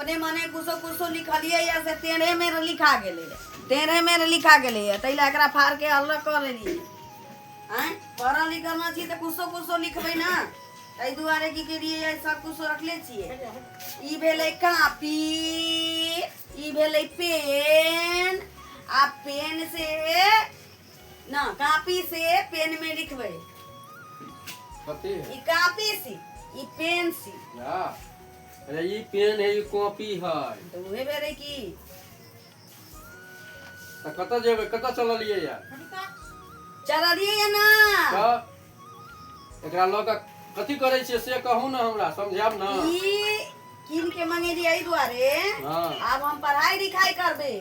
अपने मने कुछो कुछो लिखलियै या से टेढ़े मेढ़े लिखा गेलै, टेढ़े मेढ़े लिखा गेलै, ताहि लए एकरा फाड़ के अलग कऽ लेलियै। आँय, पढ़ल लिखल न छी तऽ कुछो कुछो लिखबै ने, ताहि दुआरे की केलियै, सब कुछो रखले छियै। ई भेलै कापी, ई भेलै पेन। आ पेन से ना, कापी से पेन में लिखबै। कथी है? ई कापी सी, ई पेन सी। या अरे, ई पेन है, ई कॉपी है। तऽ उहे भेलै की। तऽ कतऽ जेबै, कतऽ चललियै या? चललियै ना। तऽ एकरा लऽ कऽ कथी करै छियै से कहू ने, हमरा समझायब ने। ई कीन के मंगेलियै एहि दुआरे, आब हम पढ़ाई लिखाई करबै।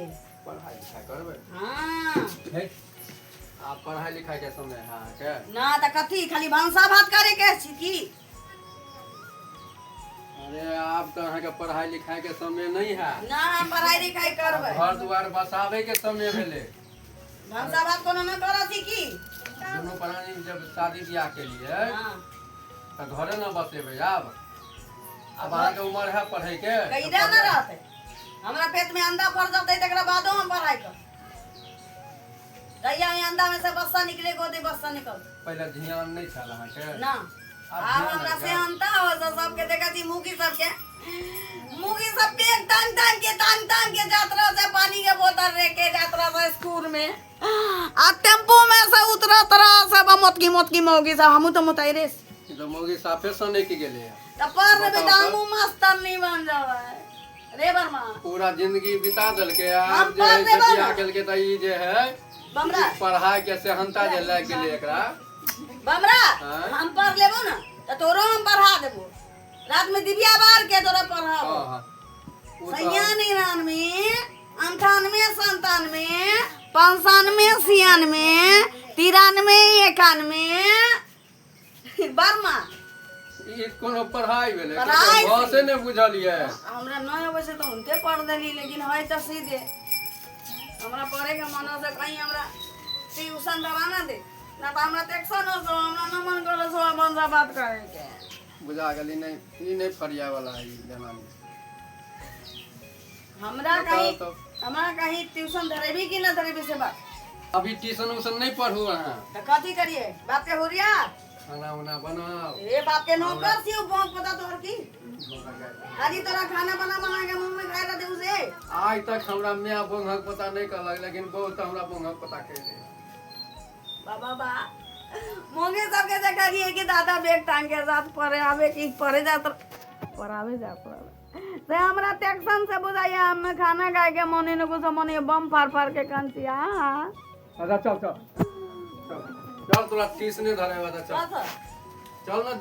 पढ़ाई लिखाई करबै? हाँ। हे, आब पढ़ाई लिखाई के समय है अहाँके? ना तऽ कथी, खाली भनसा भात करे के छी की? अरे, आब तऽ अहाँके पढ़ाई लिखाई के समय नहीं है। ना, हम पढ़ाई लिखाई करबै। घर दुआर बसाबै के समय भेलै। भनसा भात कोनो न करऽ छी की? दुनू प्राणी जब शादी बियाह केलियै तऽ घरे न बसेबै। आब आब अहाँके उमर है पढ़ै के। कैदा न रहतै, हमरा पेट में अंडा पड़ जतै तकरा बादो हम पढ़ाई कर जहिया ई अंडा में से बस्सा निकले को दे बस्सा निकल। पहिले ध्यान नहि छल अहाँके। ना। आब आब ध्यान हमरा आबि से गेल। अंता हो से सबके देखै छी, मुगी सबके, मुगी सब पेट टांग टांग के, टांग टांग के जात रह से, पानी के बोतल लेके जात रह से स्कूल में, आ टेम्पू में से उतरत रह सब मोटकी मोटकी मौगी सब। हमहूँ तो मोटाइरे छी। ई तऽ मौगी साफे सनकि गेलै। तऽ पढ़ लेबै तऽ बताउ तऽ। हमहूँ मास्टर नहीं बन जेबै रे बर्मा? पूरा जिंदगी बिता देलकै। हम आब जे है पढ़ से लेबै बियाह ने। केलकै तऽ ई जे है बमरा, पढ़ाई के सेहनता जे लागि गेलै एकरा। बमरा। हाँ? हम पढ़ लेबो ने तऽ तोरो हम पढ़ा देबो, रात में दिव्या बार के तोरा पढ़ाबो। हाँ हाँ, ओ तऽ सैया 99, 98, 97, 95, 96, 93, 91 बर्मा। ई कोनो पढ़ाई भेलै? पढ़ाई से। भाषे नहि बुझलियै। हमरा नहि अबै छै तऽ हुनके पढ़ देली, लेकिन है तऽ सीधे हमरा पढ़े के मन हो से कहीं हमरा ट्यूशन धरा ना दे ना तऽ हमरा टेंशन हो सो, हमरा न मन करे सो अपन से बात करे के। बुझा गेली। नहि, ई नहि फरिया वाला है ई जनानी। हमरा बताउ कहीं तऽ। हमरा कहीं ट्यूशन धरेबी कि ना धरेबी से बात। अभी ट्यूशन उशन नहि पढ़ू अहाँ। तऽ कथी करिए? बाप के हुरिया खाना उना बनाओ। ए बाप के नौकर छी, बहुत पता तोहर की खाली तोरा खाना बना बना के मुंह में खाए ला देऊ से। आइ तक हमरा माय बोंघक पता नहि कहलक, लेकिन बहुत हमरा बोंघक पता कहि दे। बाबा बा, मोगे सबके देखलिए कि दादा बैग टांग के साथ पढ़े आवे कि पढ़े जात, पढ़ावे जात रहे। से हमरा टेंशन से बुझाइया हमें खाना खाए के मने न कुछ मने, बम फाड़ फाड़ के कंचिया। अच्छा, चल चल चल चल, तोरा ट्यूशने धरेबा तऽ चल। चल। चल ने,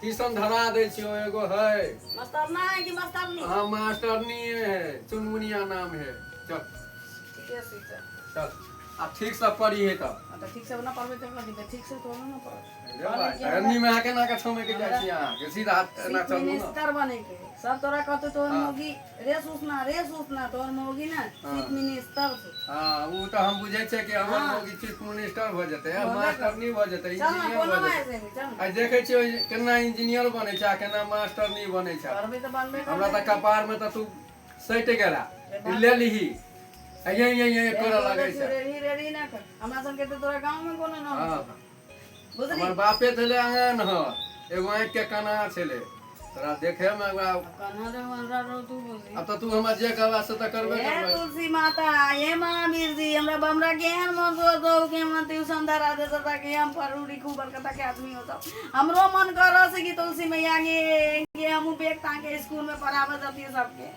ट्यूशन धरा दै छियौ, एगो है। मास्टर ना है कि मास्टर नहीं? हाँ, मास्टरनी है, चुनमुनिया नाम है। चल। ठीके से चल। चल, आ ठीक से पढ़ी है तब। हाँ, तऽ ठीक से ना पढ़बै तऽ कथी? तऽ ठीक से तो ना पढ़बै। रे भाई, एन्नी में अहाँ केना के ठोमे के जाइ छी? अहाँ के सीधा एना चीफ चलू ने। मिनिस्टर बने के सब तोरा कहते, तोहर मौगी रे सूचना, रे सूचना, तोहर मौगी ना चीफ मिनिस्टर छौ। हाँ, ओ तऽ हम बुझै छियै कि हमर मौगी चीफ मिनिस्टर भऽ जेतै, मास्टर नहि भऽ जेतै, चल ना। इंजीनियर कोनो भऽ जेतै। ऐसे नहीं, चल ना। आइ देखै छियै केना इंजीनियर बनै छै आ केना मास्टर नहि बनै छै। पढ़बै तऽ बनबे। हमरा तऽ कपार में तऽ तू सटि गेला, ले लिही, यही यही यही करऽ लगै छै। रेडी रेडी ना कर, हमरा संग के तऽ तोरा गाँव में कोनो ना। बुझली? हमर बापे छलै आंगन हर, एगो आँखि के कना छलै, तोरा देखे में ओकरा। कन्हा रे हमरा रो तू बुझली। आब तऽ तू हमरा जे कहबा से तऽ करबे हे करबै। तुलसी माता, हे महावीर जी, हमरा बमरा के एहन मन हो दो कि हमरा ट्यूशन धरा दे ताकि हम पढ़ू लिखू, बड़का के आदमी हो। तो हमरो मन कर से कि तुलसी मैया के के हमहूँ बैग टांग के स्कूल में पढ़ावे जतिए सबके।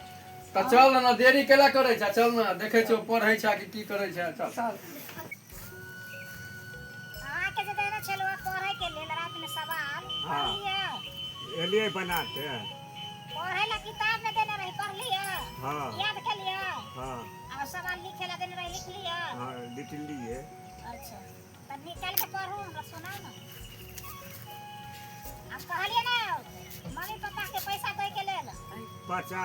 तऽ चल ने, देरी केला करै छै? चल ने, देखै छियौ पढ़ै छै कि की करै छै, चल। चल। अहाँके जे देने छलहुँ पढ़ैके लेल रातिमे सवाल, पढ़लियै? एलियै बना के। पढ़ै ला किताब में देने रही, पढ़लियै? हाँ। याद केलियै? हाँ। और सवाल लिखे ला देने रही, लिखलियै? हाँ, लिखलियै। अच्छा, तब निकाल के पढ़ू, हमरा सुनाउ ने। आब कहलियै ने मम्मी पापा के पैसा दै के लेल। पचा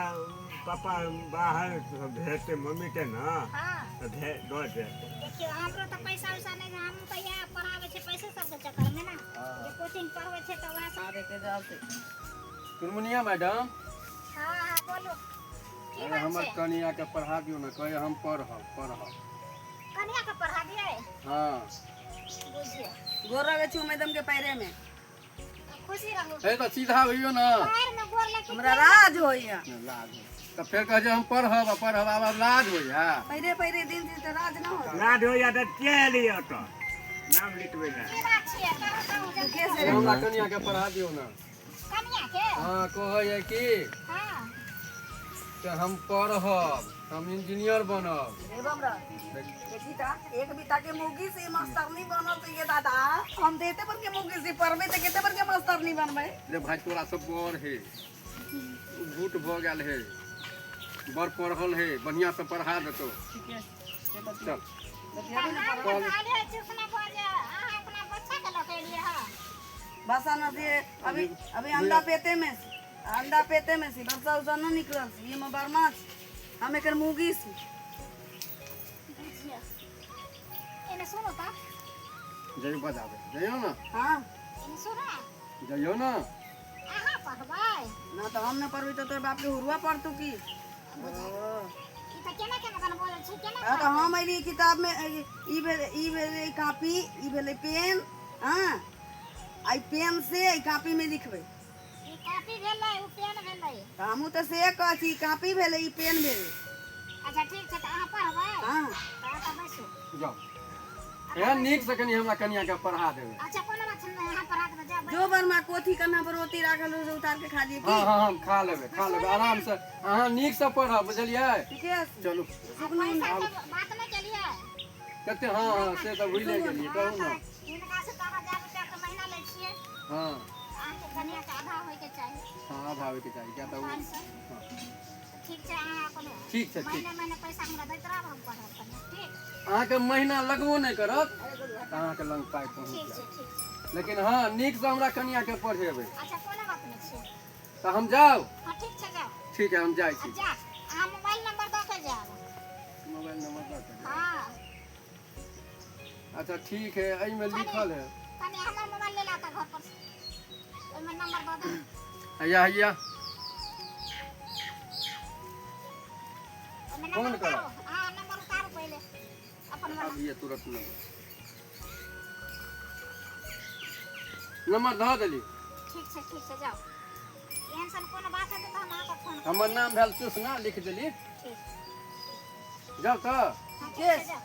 पापा बाहर भेजते मम्मी के ना। हाँ। तऽ दऽ देत। देखियौ, हमरो तऽ पैसा उसा नहि, हम तऽ इएह पढ़ाबै छै पैसे सबके चक्करमे ने, जे कोचिंग पढ़बै छै तऽ वएह सब। अरे के जाते। चुनमुनिया मैडम। हाँ हाँ, बोलू। की अरे बात हमर छै? कनिया के पढ़ा दियौ ने, कहे हम पढ़ब पढ़ब। कनिया के पढ़ा दियै? हाँ। बुझिए। गोर लगे छु मैडम के पैरे में। खुशी रहू। हे तऽ सीधा होइयो ना। पैर में गोर लगे। हमरा राज होइया। लाज तऽ फेर कहै छै हम पढ़ब आ पढ़ब, आब आब लाज होइया। पैरे पैरे दिन से तऽ राज ना हो। लाज होइया तऽ के एलियै ओतऽ नाम लिखबै लए? की बात छियै? कहू कहू जल्दी कहू। हमरा कनिया के पढ़ा दियौ ना। कनिया के? हाँ, कहै कि हाँ। तऽ हम पढ़ब, हम इंजीनियर बनब। देखी ता एक बीता के मुगी से मास्टरनी बनल तो ये दादा हम देते पर के मुगी से पढ़बे त केते पर के मास्टरनी बनबै। रे भाई तोरा सब बड़ हे, भूत भऽ गेल हे, बड़ पढ़ल हे, बढ़िया से पढ़ा देतो। चल। बसा न दे अभी अभी अंडा पेते में से, अंडा पेते में से बरसा उसा न निकलल से, ये में बरमा हम एकर मुगी से। एने सुनो त। जइयो बजाबे, जइयो ना। हां। एने सुनो। जइयो ना। अहाँ पढ़बै? ना तो हम ना पढ़बी तो तोर बाप के हुरुआ पढ़तू की। ई त केना केना केना बोलै छी, केना? हां तो हम अइली किताब में ई भेलै, ई भेलै कॉपी, ई भेलै पेन। हां आई पेन से ई कॉपी में लिखबै। ई कॉपी भेलै, उ पेन भेलै। त हमहूँ त से कहै छी, कॉपी भेलै, ई पेन भेलै। अच्छा ठीक छै, त अहाँ पढ़बै? हां। त अहाँ बैसू। जाउ। एहन नीक से कनि हमरा कनिया के पढ़ा देबै। अच्छा कोनो बात नहि, अहाँ पढ़ा देबै, जाउ। जो बरमा कोथी कन्हा पर रोटी राखल हो से उतार के खा लिए की? हाँ हाँ हम खा लेबै, खा लेबै आराम से। अहाँ नीक से पढ़ब, बुझलियै? ठीके छै। चलू। पैसा के बात नहि केलियै? कते? हाँ हाँ से तऽ भुलि गेलियै, कहू ना। हिनका से तऽ 1000 रुपया के महीना लै छियै। हाँ। अहाँके कनिया के आधा होइके चाही। हाँ आधा होइके चाही, किया तऽ 500। ठीक छै, अहाँ अपन ठीक छै, ठीक। महीना महीना पैसा हमरा दैत रहब, हम पढ़ब कनिया, ठीक? अहाँके महीना लगबो नहि करत तऽ अहाँके लग पाइ पहुँच ठीक जायत। छै, ठीक छै। लेकिन हाँ नीक से हमरा कनिया के पढ़ेबै। अच्छा कोनो बात नहि छै। तऽ हम जाउ? हाँ ठीक छै, जाउ। ठीक है, हम जाइ छी। जा, अहाँ मोबाइल नंबर दऽ के जायब। मोबाइल नंबर दऽ के जायब। हाँ। अच्छा ठीक है, एहिमे लिखल है। कनि हमर मोबाइल ले ला तऽ घर पर, ओहिमे नंबर दऽ दे। हैया हैया। ओहिमे फोन नंबर करब। उतारू। हाँ नंबर उतारू पहिले अपन वाला। अभी तुरंत नंबर धऽ देली। ठीक छै, ठीक छै, जाउ। एहन सन कोनो बात हेतै तऽ हम अहाँके फोन करब। हमर नाम भेल सुषमा, लिख देली। ठीक। जाउ तऽ। हाँ, ठीक छै, जाउ।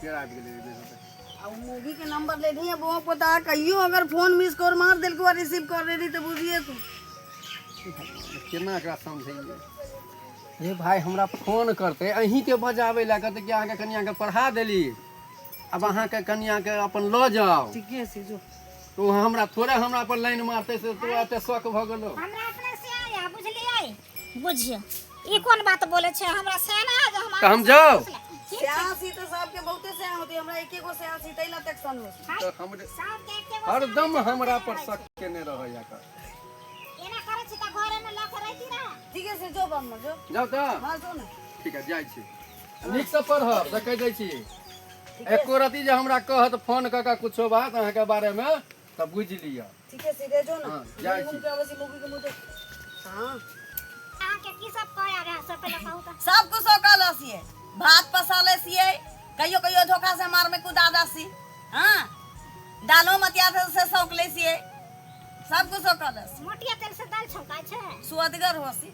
फेर आबि गेलै। आ मूवी के नंबर ले ली है पता, कहियो अगर फोन मिस कर मार देलको आ रिसीव कर लेली तो बुझिए तू। केना एकरा समझैयै? हे भाई हमरा फोन करतै अहीँके बजाबै लए, कहतै कि अहाँके कनियाके पढ़ा देली, आब अहाँके कनियाके अपन लऽ जाउ। ठीके छै, जो। तो हमरा थोड़े हमरा पर लाइन मारतै से तोरा एते शक भऽ गेलौ। हमरा अपने से आया, बुझलियै? बुझिए ई कोन बात बोलै छै, हमरा से ना जे हम। तऽ हम जाउ? सियासी तो सबके बहुते सिया होती, हमरा एके गो सियासी तै ला तक सन हो। तऽ हमरे सबके एके गो। हरदम हमरा पर शक केने रहैया कर। एना करै छी तऽ घरे में लऽ के रहिती ना। ठीके छै, जो बम जो। जाउ तऽ। हां जो ना। ठीक है, जाइ छी। नीक से पढ़ब तऽ कहि दै छी। एको रति जे हमरा कहत फोन कऽ के कुछो बात अहाँके बारे में तऽ बुझि लिअ। ठीके छै, रे जो ना। हां जाइ छी। के अवश्य मूवी के मुंह देख। हां। अहाँके की सब कहै आबै से पहिले कहू तऽ। सब कुछ कहलसियै, भात पसाले छियै, कहियो कहियो धोखा से मार में कुदा दासी। हां दालो मतिया से सौक ले छियै, सब कुछ कहलस। मोटिया तेल से दाल छौंकाय छै? सुअदगर होसी।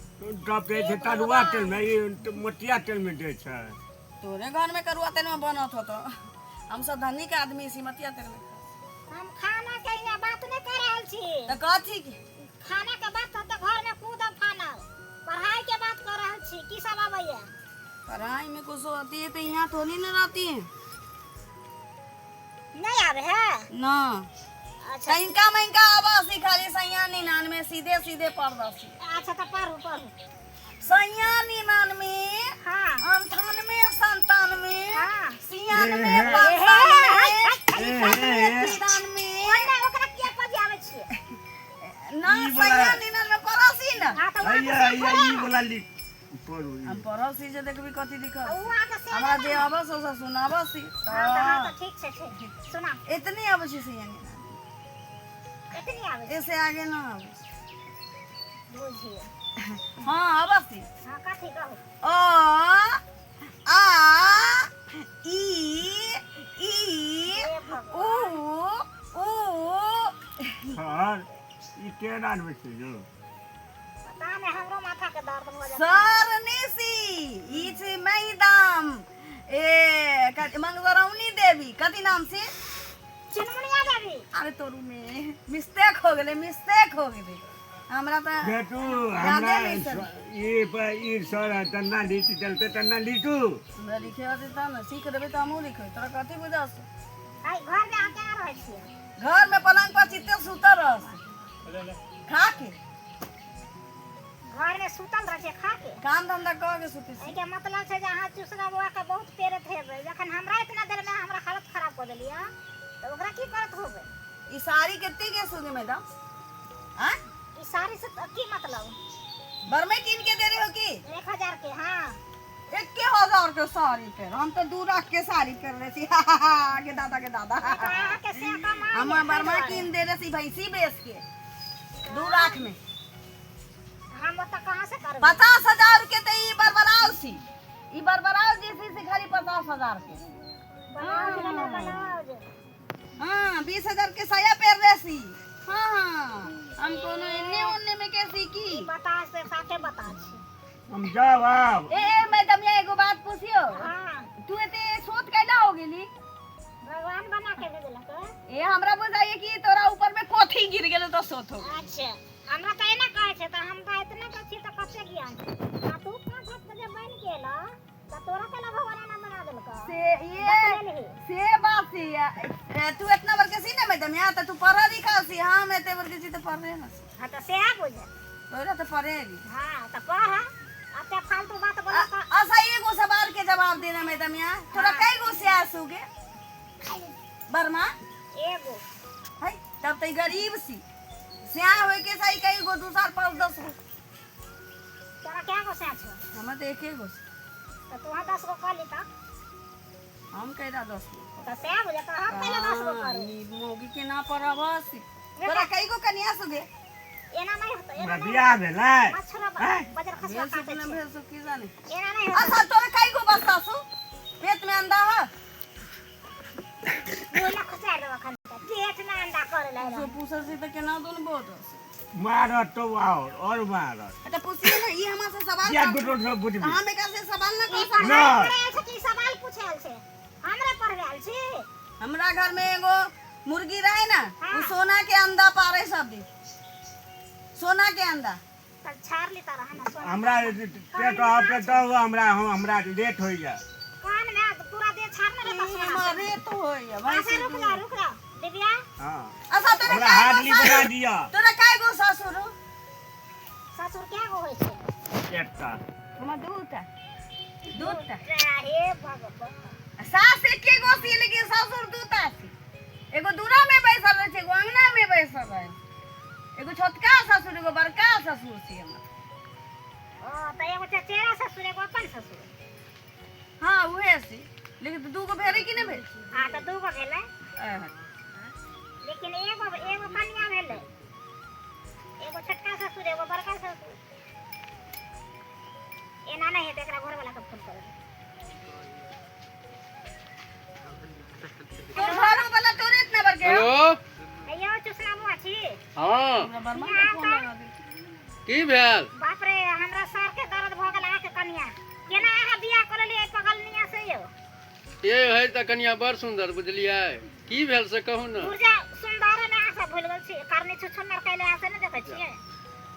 डब दै छै तरुआ तेल में, ई मोटिया तेल में दै छै। तोरे घर में करुआ तेल में बनत होतो, हम सब धनी के आदमी छी, मतिया तेल में। हम खाना के यहाँ बात नहीं कर रहल छी। तऽ कथी के? खाना के बात तऽ घर में कूदब फानब, पढ़ाई के बात कर रहल छी। की सब आबैया? पढ़ाई में कुछ होती है तो यहाँ थोड़ी न रहती है। नहीं आवे है? ना। अच्छा। इनका महंगा आवासी खाली सैया 99 सीधे सीधे पढ़। अच्छा तो पढ़ू पढ़ू। सैया 99। हाँ। 98 97। हाँ। 96 95 93। ओने ओकरा किया पजियाबै छियै? ना सैया 99 पड़ोसी ना। हाँ तऽ हैया हैया ई वाला लिख पढ़ू। हम पड़ोसी जे देखबी कथी लिखल। उ अहाँके से हमरा जे अबस से सुनाबसी। हाँ तऽ हाँ तऽ ठीक छै, ठीक सुना। इतनी अबै छै सैया 99। एतनी आबै छै? ऐसे आगे ना आबै। बुझिए। हाँ अबसी। हाँ कथी कहू? आदमी छी जो। पता नहि, हमरो माथा के दर्द भऽ जायत। सर निसी ई छी मैदाम ए मंगरौनी देवी, कथी नाम छी? चुनमुनिया देवी। अरे तोरू में मिस्टेक हो गेलै, मिस्टेक हो गेलै हमरा तऽ। बेटू यादे हमरा नहि सर। ई पर ई सर तन्ना लीटी चलते तन्ना लीटू। हमरा लिखे अतै तब ने सीख देबै तऽ हमहूँ लिखबै, तोरा कथी बुझस? आइ घर मे अहाँ केना रहै छियै? घर में पलंग पर चित्ते सुतल रहस खा के। घर मे सुतल रहै छियै खा के? काम धंधा कऽ के सुतै छी। एहिके मतलब छै जे अहाँ चुसना बौआ के बहुत पेरत हेबै। जखन हमरा इतना देर मे हमरा हालत खराब कऽ देलियै तऽ ओकरा की करत होबै? ई साड़ी कते के सुगे मैडम? आँ? ई साड़ी से तऽ की मतलब? बरमे कीन के दे रहे हो की? 1000 के। हाँ, 1000 के साड़ी पेर, हम तो 2 लाख के साड़ी पेर रहे छी। के दादा के दादा। तऽ अहाँके से कमा हम बरमा कीन दे रहे छी भैंसी बेच के 2 लाख में। हम ओतऽ कहाँ से करबै? 50,000 के तो ई बरबराव सी, ई बरबराव जैसी से खाली 50,000 के। बनाओ जे ना बनाओ जे। हाँ, 20,000 के साया पेर रहे सी। हाँ हाँ, हम कोनो एन्ने ओन्ने में के सीखी। बता से साथे बता छी। हम जाओ आब। ए ए मैडम, यहाँ एगो बात पूछियो। हाँ। तू एते सोच कैला हो गेली? भगवान बना के भेजलक। ए हमरा बुझाइए कि तोरा ऊपर में कोथी गिर गेलो तो सोत हो। अच्छा, हमरा तऽ एना कहै छै तऽ हम तऽ इतना तऽ छी तऽ कते ज्ञान छै। आ तू 5 हाथ के जे बनि गेल तऽ तोरा केना भगवान एना बना देलकौ? से ये बतलेलही। से बात सी ए, तू इतना बड़के सी ना मैडम यहाँ, तो तू पढ़ा लिखा सी, हम एते बड़के सी तो पढ़ रहे ना सी। हाँ, तऽ सएह बुझ। तोरा तो पढ़ेगी। हाँ, तऽ पढ़, अते फालतू बात बोलऽ तऽ। अच्छा, एगो सवाल के जवाब देना मैडम यहाँ, तोरा कई गो से आसू गे बर्मा? एगो। है तब तो गरीब सी स्या होय के सही कई गो, 2 साल 5 10 गो। तोरा कए गो सएह छौ? हमरा तो एके गो से। तऽ तू 10 गो कऽ ली तऽ। हम कह 10 गो। तऽ सएह बुझ, तऽ हम पहिले 10 गो करू। ई मौगी के ना पढ़बस। तोरा कई गो कन्या सुगे? एना नहि होतौ, एना हमरा नहि। बियाह भेलै? मच्छर बजर खसुआ भेल सु काटै कि ना छै। भेल सु की जाने। एना नहि होतौ। अच्छा, तोरा कई गो बच्चा सु पेट में अंडा है? मुँह लए खसारि देबऽ एखन तऽ। पेट मे अंडा करै लए। सो पूछल से तऽ केना दोन बहुत। मारत तो और मारत। अच्छा, पूछिए ना, ई हमरा से सवाल किया कर। गुटो सब बुझबी? हम एकरा से सवाल ना कर ई सकते। पढ़ाइ ना। पढ़े आयल छै कि सवाल पूछे आयल छै? हमरे पढ़बे आयल छी? हमरा घर में एगो मुर्गी रहे ना, हाँ। उ सोना के अंडा पारे सब दिन, सोना के अंडा। तऽ छाड़ ली तारा ना सोना। हमरा पेट पेट हमरा हमरा लेट होइया। कान मे पूरा देह छाड़ने रहता सोना से। हमारे तो होइया भाई। अच्छा, रुक जा, रुक जा दिव्या। हाँ। अच्छा, तोरा हमरा कई गो हार्डली बना सासुर? दिया। तोरा कई गो ससुर? ससुर कए गो होइ छै? एकटा। हमर दूटा दूटा। हे भगवान! सास एके गो सी, लेकिन ससुर दूटा सी। एगो दूरा में बैसल रहे छै, एगो अंगना में बैसल रहे। एगो छोटका ससुर, एगो बड़का ससुर सी हमर। ओ तऽ एगो चचेरा ससुर, एगो अपन ससुर। हाँ, उहे सी, लेकिन दू गो भेलै कि नहि भेल? हाँ, तऽ दू गो भेलै। अह, लेकिन एगो एगो कन्या भेलै, एगो छोटका ससुर, एगो बड़का ससुर। एना नहि हेतै, एकरा घरवला के फोन करबै। तोर घरो वाला तोरे इतना बड़के हो? हेलो। अय्यो, चुसना बुआ छी? हाँ। हमरा बर्मा के फोन लगा दे। की भेल? बाप रे, हमरा सर के दर्द भऽ गेल। अहाँके कन्या केना अहाँ बियाह कऽ लेलियै पगलनिया से यौ? ये है तऽ कनिया बड़ सुंदर, बुझलियै? की भेल से कहू ने। पुर्जा सुन्दर ने, अहाँ सब भूलि गेल छी। करनी छुछुन्नर कैले अहाँ से नहि देखै छियै?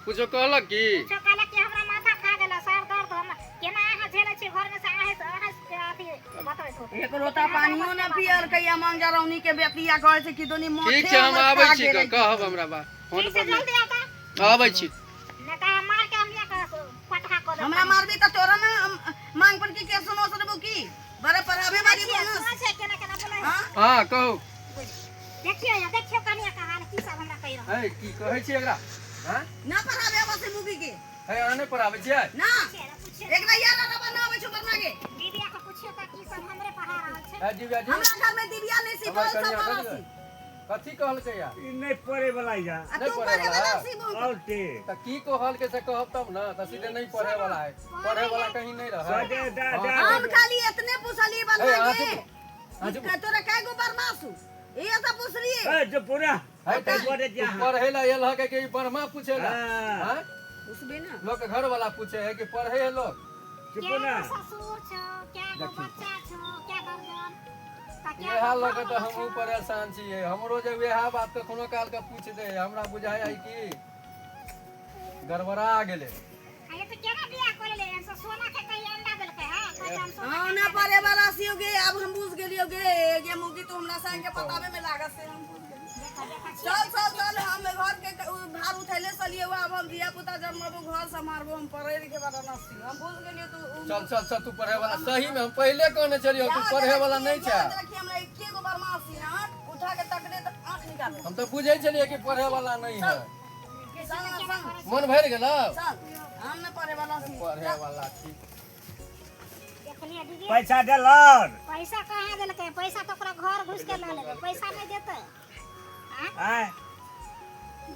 कुछो कहलक की? कुछो कहलक कि हमरा माथा खा गेल, सर दर्द, हम केना अहाँ झेलै छी घरमे से अहाँ अहाँ के अथी बतबैत होतै। एक लोटा पानियो न पियल कहिया मंगजरौनी के बेटिया कहै छै कि दोनी माथे ठीक छै, हम हमर आबै खा छी। गेलै। कहब हमरा बा फोन ठीक छै। पर। जल्दी आता। आबै छी। नहि तऽ मार के हम लिया के पटहा कऽ देब। हमरा मारबी तऽ तोरा ना मांग पर की के सुनो सुनबो की बड़े पढ़ाबे वाली देखियौ, बोनस। सुनै छै केना केना बोलै है। हाँ। हाँ, कहू। देखियौ यहाँ, देखियौ कनिया के हाल की सब हमरा कहि रहल। है, की कहै छी एकरा? हाँ? ना पढ़ाबे आबै छै मुगी के। है, अहाँ नहि पढ़ाबै छियै? ना। छै, पुछियौ। एकरा यार रबा ना आबै छौ बर्मा के। दीदिया के पुछियौ तऽ की सब हमरे पढ़ा रहल छै। है दिव्या जी। हमरा घर में दिव्या नहीं सी हमर बोल सब कनिया वाला कथी सी। कथी कहलकै या? ई नहि पढ़े वाला या। आ नहीं तू पढ़े पढ़े वाला वाला है। सी बोल। और ते तऽ की कहलकै से कहब तब ने, तऽ सीधे नहीं पढ़े वाला है, पढ़े वाला कहीं नहीं रहे। सजे दा दा। हम खाली इतने पूछली ए, बर्मा अहाँ के चुप, अहाँ चुप। तोरा कै गो बरमासू, ये सब पूछलिए। ए जो पूरा है कतऽ पढ़ै छियै अहाँ? पढ़े ला एल हके कि बढ़मा पूछे ला? हाँ। हाँ? उसबे ना। लोग के घर वाला पूछे है कि पढ़े है लोग। चुप क्या ना। गो ससुर छौ, क्या गो बच्चा छौ, क्या गर्जन तऽ क्या इएह गो लऽ कऽ तऽ घरवला हमहूँ छौ। परेशान छियै। हमरो जे वएह बात कखनो काल के पूछ दे, हमरा बुझाइ है कि गड़बड़ा गेलै। आ ये तऽ केना बियाह कऽ लेले? से सोना के कहीं अंडा देलकै? हँ, कहै छै हम सोना हाँ के ना अंडा। पढ़े वाला सियो गे। अब हम बुझ गेलियो गे, गे मुगी, तू हमरा संग के पतावे में लागत से हम बुझ गेलियो। देखा देखा छियै। चल चल चल, हम घर के भार उठैले चलिए। अब हम धिया पुता जन्मबो, घर सम्हारबो, हम पढ़े लिखे वाला ना छी, हम बुझ गेलियो। तू चल चल चल, तू पढ़े वाला सही में हम पहिले कहने छलियौ, तू पढ़े वाला नहीं छै। याद रखी, हमरा एके गो बदमाशी ना, उठा के तकले तऽ आँख निकाल। हम तऽ बुझै छलियै कि पढ़े वाला नहीं है। चल ना, चल। मन भरि गेल? चल, हम ना पढ़े वाला छी। पढ़े वाला छी। देखलियै दीदी? पैसा देलक? पैसा कहाँ देलकै? पैसा तऽ ओकरा घर घुसि के लऽ लेबै, पैसा नहि देतै आँ? आँय?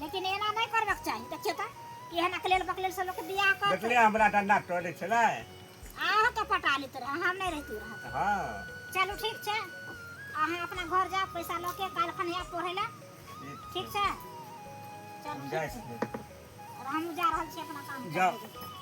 लेकिन एना नहि करबाक चाही। देखियौ तऽ, एहन अकलेल बकलेल से लोक बियाह करतै? देखलियै हमरा डंडा तोड़ै छलै। अहाँ के पटा लेत रहे, हम नहि रहिती रह। हँ। चलू, ठीक छै, अहाँ अपना घर जाउ पैसा लऽ के, काल्हि खन आयब पढ़ै लए। ठीक छै, चलू। जाइ ठीक छै। छियै। और हमहूँ जा रहल छी अपना काम जाउ। करबै।